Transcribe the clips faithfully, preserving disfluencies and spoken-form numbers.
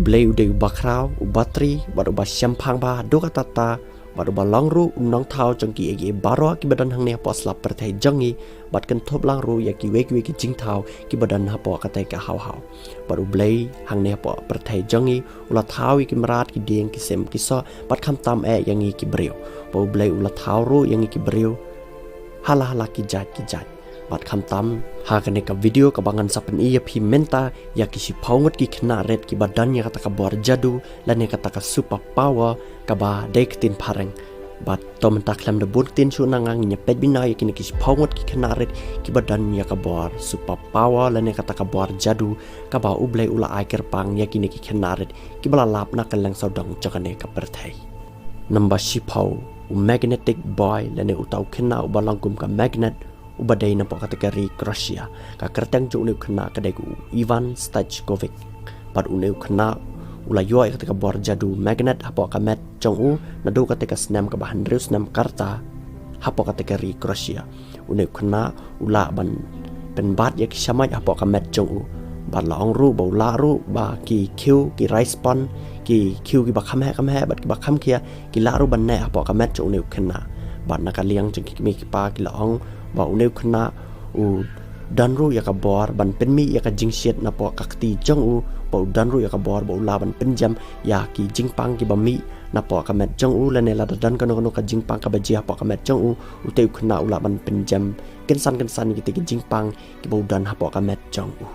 Blei u dei uba khraw, uba tri, bad uba shemphang bha haduh katta katta, bad uba long ruh u nongthaw jong kiei kiei baroh kiba don hangne hapoh sla pyrthei jong ngi, bad kynthup lang ruh ïa kiwei kiwei ki jingthaw kiba don hapoh katei ka haw haw. Bad U Blei hangne hapoh pyrthei jong ngi u la thaw ïa ki mrad, ki dieng, ki sim, ki soh, bad khamtam eh ïa ngi ki briew. Bad U Blei u la thaw ruh ïa ngi ki briew ha la ha la ki jait ki jait. Bad khamtam, ha kane ka video kaba ngan sa pyni ïa phi mynta, ïa ki shiphew ngut ki khynnah rit kiba don ïa kata ka bor jadu, lane kata ka super power, kaba dei ktien phareng. Bad to mynta khlem da bun ktien shuh na nga, ngin ïa peit bynta ïa kine ki shiphew ngut ki khynnah rit kiba don ïa ka bor super power, lane kata ka bor jadu, kaba U Blei u la ai kyrpang ïa kine ki khynnah rit kiba la lap na kylleng sawdong jong kane ka pyrthei. Namba shiphew, u magnetic boy, lane uta u khynnah uba long kum ka magnet, uba dei napoh kata ka ri Croatia. Ka kyrteng jong une u khynnah ka dei u Ivan Stajkovic. Bad une u khynnah u la ïoh ïa kata ka bor jadu magnet hapoh ka met jong u, naduh kata ka snem kaba hynriew snem ka rta, hapoh kata ka ri Croatia. Une u khynnah u lah ban pynbat ïa ki shamoit hapoh ka met jong u. Bad la ong ruh ba u lah ruh ba ki khiew, ki rai spon, ki khiew kiba kham heh kham heh bad kiba kham khia, ki lah ruh ban neh hapoh ka met jong une u khynnah. Bad na ka liang jong ki kmie ki kpa ki la ong ba une u khynnah u don ruh ïa ka bor ban pynmih ïa ka jingshit napoh ka kti jong u, ba u don ruh ïa ka bor ba u lah ban pynjem ïa ki jingpang kiba mih napoh ka met jong u, lane lada don kano kano ka jingpang kaba jia hapoh ka met jong u, utei u khynnah u lah ban pynjem kynsan kynsan ïa kitei ki jingpang kiba u don hapoh ka met jong u.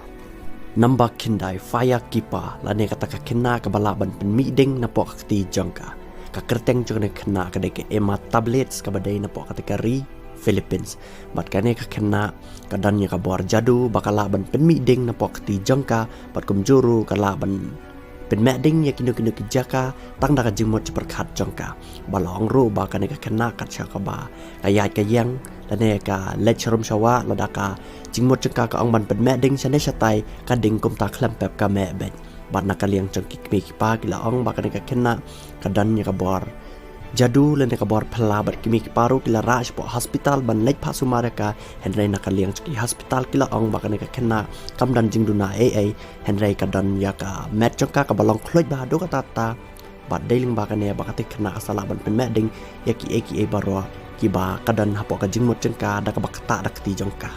Namba khyndai, fire keeper, lane kata ka khynnah kaba lah ban pynmih ding napoh ka kti jong ka. Ka kyrteng jong kane ka khynnah ka dei ka Emma Tablets, kaba dei napoh kata ka ri Philippines. Bad kane ka khynnah ka don ïa ka bor jadu ba ka lah ban pynmih ding napoh ka kti jong ka, bad kumjuh ruh ka lah ban pynmih ding ïa kino kino ki jaka tang da ka jingmut jingpyrkhat jong ka. Ba la ong ruh ba kane ka khynnah kat shaba ka ïaid ka ïeng lane ka leit sharum shawah, lada ka jingmut jong ka ka ong ban pynmih ding shane shatai, ka ding kumta khlem pep ka mih beit. Bad na ka liang jong ki kmie ki kpa ki la ong ba kane ka khynnah ka don ïa ka bor jadu lane ka bor phylla, bad ki kmie ki kpa ruh ki la rah shapoh hospital ban leit phah sumar ïa ka, hynrei na ka liang jong ki hospital ki la ong ba kane ka khynnah kam don jingduna ei ei, hynrei ka don ïa ka met jong ka kaba long khluit bha haduh katta katta. Bad dei lyngba kane ba katei ka khynnah ka sa lah ban pynmih ding ïa kiei kiei baroh kiba ka don hapoh ka jingmut jong ka da kaba ktah da ka kti jong ka.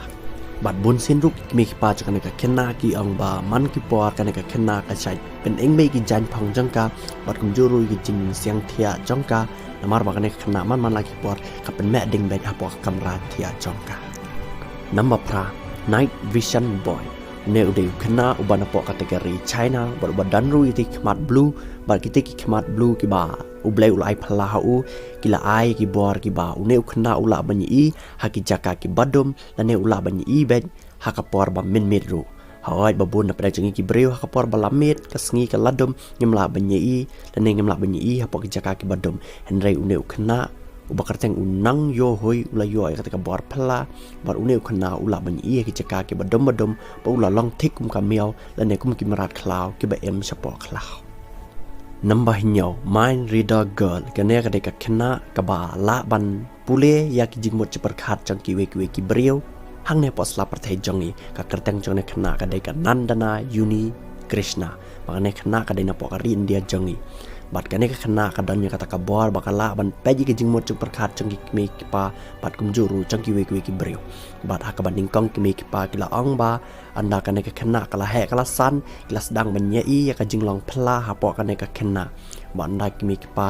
Bad bunsien ruh ki kmie ki kpa jong kane ka khynnah ki ong ba man ki por kane ka khynnah ka shait pyneng beit ïa ki jaiñphong jong ka, bad kumjuh ruh ïa ki jingsiang thiah jong ka, namar ba kane ka khynnah man man la ki por ka pynmih ding beit hapoh ka kamra thiah jong ka. Namba phra, night vision boy. Une u dei u khynnah uba napoh kata ka ri China, bad uba don ruh ïa kitei ki khmat blue, bad kitei ki khmat blue kiba U Blei u la ai phylla ha u, ki la ai ki bor kiba une u khynnah u lah ban ïohi ha ki jaka kiba dum, lane u lah ban ïohi beit ha ka por ba mynmiet ruh. Hooid, ba bun na pdeng jong ngi ki briew ha ka por ba la miet, ka sngi ka la dum, ngim lah ban ïohi, lane ngim lah ban ïohi hapoh ki jaka kiba dum. Hynrei une u khynnah uba kyrteng u Nang Yohui u la ïoh ïa kata ka bor phylla, bad une u khynnah u lah ban ïohi ha ki jaka kiba dum ba dum, bad u la long thik kum ka miaw, lane kum ki mrad khlaw kiba im shapoh khlaw. Namba hynñiew, mind reader girl, kane ka dei ka khynnah kaba lah ban pule ïa ki jingmut jingpyrkhat jong kiwei kiwei ki briew hangne hapoh sla pyrthei jong ngi. Ka kyrteng jong kane ka khynnah ka dei ka Nandana Uni Krishna. Bad kane ka khynnah ka dei napoh ka ri India jong ngi. Bad kane ka khynnah ka don ïa kata ka bor ba ka lah ban peit ïa ki jingmut jingpyrkhat jong ki kmie ki kpa, bad kumjuh ruh jong kiwei kiwei ki briew. Bad ha kaba nyngkong ki kmie ki kpa ki la ong ba ynda kane ka khynnah ka la heh ka la san, ki la sdang ban ïohi ïa ka jinglong phylla hapoh kane ka khynnah. Bad ynda ki kmie ki kpa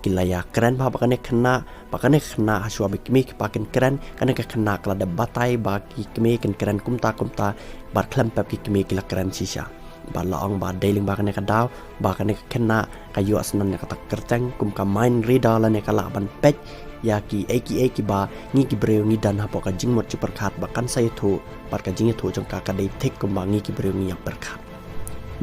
ki la ïakren bha bad kane ka khynnah, bad kane ka khynnah, hashwa ba ki kmie ki kpa kin kren, kane ka khynnah ka la dep batai ba ki kmie kin kren kumta kumta, bad khlem pep ki kmie ki la kren shisha. Bad la ong ba dei lyngba kane ka daw ba kane ka khynnah ka ïohsnam ïa kata ka kyrteng kum ka mind reader, lane ka lah ban peit ïa kiei kiei kiba ngi ki briew ngi don hapoh ka jingmut jingpyrkhat, ba kan sa ïathuh, bad ka jingïathuh jong ka ka dei thik kumba ngi ki briew ngi ïa pyrkhat.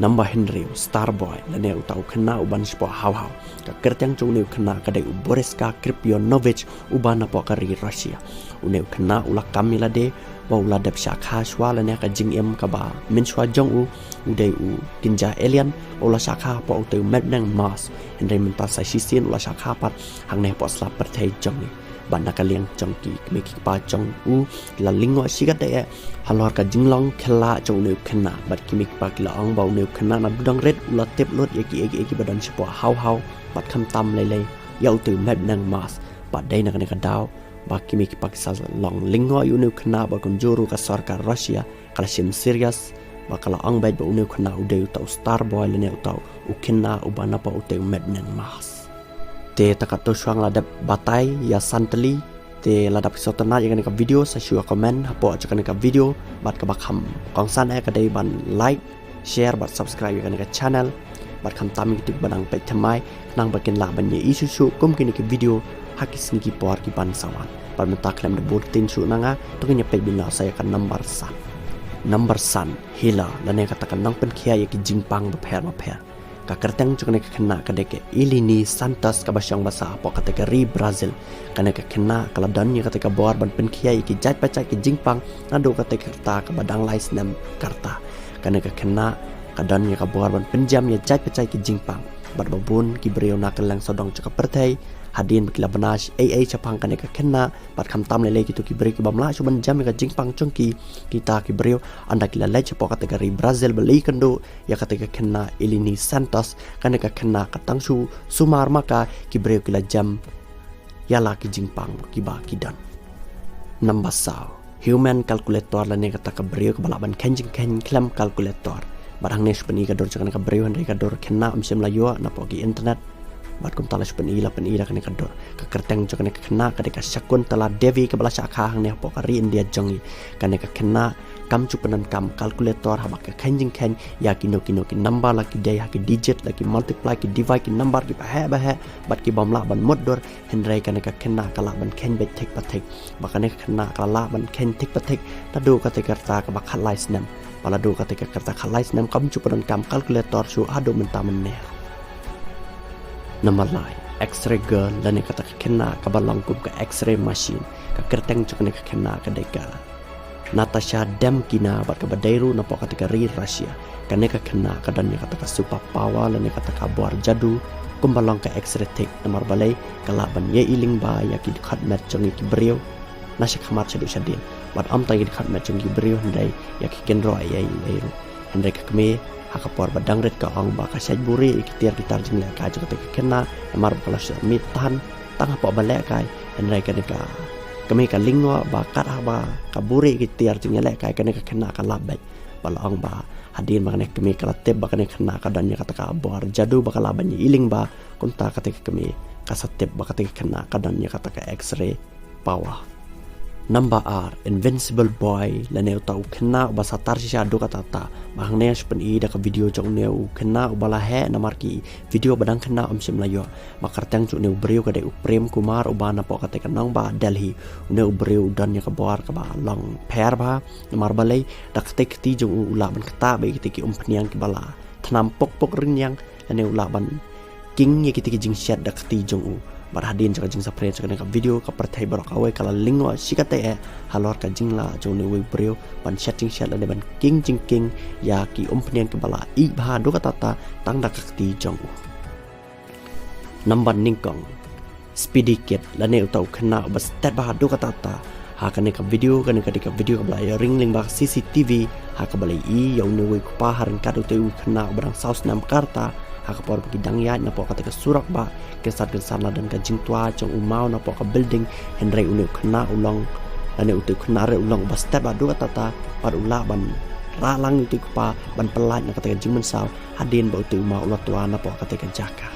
Namba hynriew, star boy, lane uta u khynnah uba shapoh haw haw. Ka kyrteng jong une u khynnah ka dei u Boriska Kripionovich, uba napoh ka ri Russia. Une u khynnah u la kam ïa lade ba u la dep shah kha shwa, lane ka jingim kaba mynshuwa jong u u dei u kynja alien, u la shah kha hapoh utei u met bneng Mars. Hynrei mynta sa shisien u la shah kha pat hangne hapoh sla pyrthei jong ngi. Bad na ka liang jong ki kmie ki kpa jong u, ki la lyngngoh shikaddei eh halor ka jinglong khyllad jong une u khynnah. Bad ki kmie ki kpa ki la ong ba une u khynnah naduh dang rit u la tip lut ïa kiei kiei kiba don shapoh haw haw, bad khamtam lei lei ïa utei u met bneng mask. Bad dei na kane ka daw ba ki kmie ki kpa ki sa long lyngngoh ïa une u khynnah, bad kumjuh ruh ka sorkar Russia ka la shim serious, bad ka la ong beit ba une u khynnah u dei uta u star boy lane uta u khynnah uba napoh utei u met bneng mask. Te ta katto shuwa nga la dep batai ïa san tylli. Te lada phi sngewtynnat ïa kane ka video, sa shu comment hapoh jong kane ka video. Bad kaba kham kongsan eh ka dei ban like, share bad subscribe ïa kane ka channel. Bad khamtam ïa kito kiba dang peit thymmai, khnang ba kin lah ban ïohi shuh shuh kum kine ki video ha ki sngi ki por kiban sa wan. Bad mynta khlem da bun ktien shuh na nga, to ngin ïa peit bynriew sa ïa ka number san. Number san, healer lane kata ka nongpynkhiah ïa ki jingpang bapher bapher. Ka kyrteng jong kane ka khynnah ka dei ka Eleni Santos, kaba shong basa hapoh kata ka ri Brazil. Kane ka khynnah ka la don ïa kata ka bor ban pynkhiah ïa ki jait pa jait ki jingpang naduh kata ka rta kaba dang lai snem ka rta. Kane ka khynnah ka don ïa ka bor ban pynjem ïa jait pa jait ki jingpang. Bad ba bun ki briew na kylleng sawdong jong ka pyrthei hadien ba ki la bna ei ei shaphang kane ka khynnah, bad khamtam lei lei kito ki briew ki bym lah shuh ban jem ïa ka jingpang jong ki, kita ki briew, ynda ki la leit shapoh kata ka ri Brazil ban leit kynduh ïa kata ka khynnah Eleni Santos. Kane ka khynnah ka tang shu sumar ma ka, ki briew ki la jem ïa la ki jingpang kiba ki don. Number saw, human calculator lane kata ka briew kaba lah ban kheiñ jingkheiñ khlem calculator. Bad hangne shu pyni ka dur jong kane ka briew, hynrei ka dur khynnah ym shym la ïoh napoh ki internet. Bad kumta la shu pyni, la pyni da kane ka dur. Ka kyrteng jong kane ka khynnah ka dei ka Shakuntala Devi, kaba la shah kha hangne hapoh ka ri India jong ngi. Kane ka khynnah kam ju pyndonkam calculator haba ka kheiñ jingkheiñ ïa kino kino ki number, la ki dei ha ki digit, la ki multiply, ki divide, ki number kiba heh ba heh bad ki bym lah ban mutdur. Hynrei kane ka khynnah ka lah ban kheiñ beit thik pa thik. Bad kane ka khynnah ka lah ban kheiñ thik pa thik naduh kata ka rta kaba khatlai snem. Bad naduh kata ka rta khatlai snem kam ju pyndonkam calculator shuh haduh mynta mynne. Number lai, X-ray girl lane kata ka khynnah kaba long kum ka X-ray machine. Ka kyrteng jong kane ka khynnah ka dei ka Natasha Demkina, bad kaba dei ruh napoh kata ka ri Russia. Kane ka khynnah ka don ïa kata ka super power lane kata ka bor jadu kumba long ka X-ray thick. Namar balei? Ka lah ban ïohi lyngba ïa ki dkhot met jong ngi ki briew na shakhmat shaduh shadien. Bad ym tang ïa ki dkhot met jong ngi ki briew, hynrei ïa ki kynroh ei ei ruh. Hynrei ka kmie ha ka por ba dang rit ka ong ba ka shait buhrieh ïa ki tiar ki tar jinglehkai jong kata ka khynnah, namar ba ka la shu mih than tang hapoh ban lehkai. Hynrei kane ka kmie ka lyngngoh ba kat haba ka buhrieh ïa ki tiar jingïalehkai, kane ka khynnah ka lap beit. Bad la ong ba hadien ba kane ka kmie ka la tip ba kane ka khynnah ka don ïa kata ka bor jadu ba ka lah ban ïohi lyngba, kumta kata ka kmie ka sa tip ba kata ka khynnah ka don ïa kata ka X-ray power. Number ar, Invincible Boy lane uta u khynnah uba satar shisha haduh katta katta. Bad hangne shu pyni da ka video jong une u khynnah uba la heh, namar ki video ba dang khynnah ym shym la ïoh. Bad ka kyrteng jong une u briew ka dei u Prem Kumar, uba napoh kata ka nongbah Delhi. Une u briew u don ïa ka bor kaba long pher bha. Namar balei? Da ka kti kti jong u u lah ban ktah bad ïa kita ki umphniang kiba la thnam puk puk rynïang, lane u lah ban king ïa kita ki jingshet da ka kti jong u. Bad hadien jong ka jingsaphriang jong kane ka video, ka pyrthei baroh kawei ka la lyngngoh shikatta eh halor ka jinglah jong une uwei u briew ban shet jingshet lane ban king jingking ïa ki umphniang kiba la ih bha haduh katta katta tang da ka kti jong u. Number nyngkong, Speedy Kid lane uta u khynnah uba stet bha haduh katta katta. Ha kane ka video, kane ka dei ka video kaba la ïaring lyngba ka C C T V, ha kaba la ïohi ïa une uwei u kpa ha ryngkat uta u khynnah uba dang saw snem ka rta. Ha ka por ba ki dang ïaid napoh kata ka surok, bad kynsan kynsan la don ka jingtwa jong u maw napoh ka building, hynrei une u khynnah u long, lane uta u khynnah ruh u long uba stet bha haduh katta katta, bad u lah ban rah lang ïa uta u kpa ban pyllait na kata ka jingmynsaw hadien ba uta u maw u la twa napoh kata ka jaka.